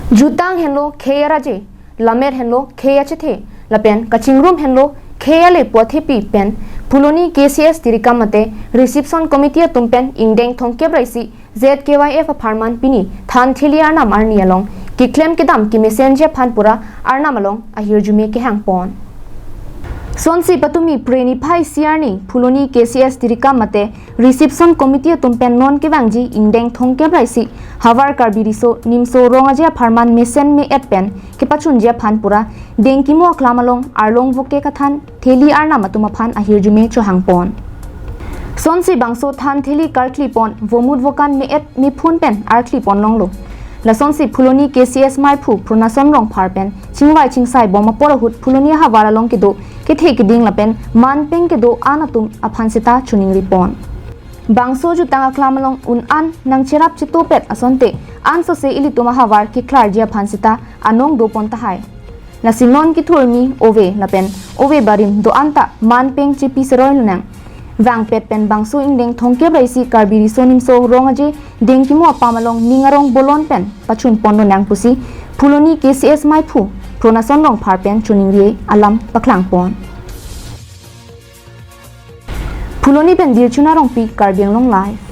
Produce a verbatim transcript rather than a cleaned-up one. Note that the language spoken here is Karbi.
Jutang henlo khei araje, lamet henlo khei achethe, lapen kachingrum henlo khei ale pu athepi pen Phuloni K C S Tirikam mate Reception Committee atum pen ingdeng thomkep ra isi Z K Y F apharman pini thantheli arnam arni along keklem kedam kemesenji aphan pura arnam along ahirjume kehang pon. Sonsi patumi Phre niphai isi arni Phuloni K C S Tirikam mate Reception Committee atum pen non kevangji ingdeng thomkep ra isi havar Karbi Riso Nimso Rong Aje apharman mesen me-et pen kepachunji aphan pura Dengkimo aklam along arlong voke kathan theli arnam atum aphan ahirjume chohang pon. Sonsi bangso thantheli karkli pon vomut vokan me-et mephun pen arkli pon longlo. Lasonsi Phuloni K C S maiphu Phronason Rongphar pen chingvai chingsai bom apor ahut Phuloni ahavar along kedo kethe keding lapen manpeng kedo an atum aphan seta choningri pon. Bangso jutang aklam along un an nangcherap chetopet asonte ansose ilitum ahavar keklarji aphan seta anong do pon tahai. Lasi non kethurmi ove lapen ove barim do-an ta manpeng chepi seroi lonang. Vangpet pen bangso ingdeng thomkep ra isi Karbi Riso Nimso Rong Aje Dengkimo apam along ning arong bolon pen pachun pon lonang pusi Phuloni K C S maiphu Phronason Rongphar pen choningri alam paklang pon. Phuloni pen Dirchuna Rongpi, Karbi Anglong Live.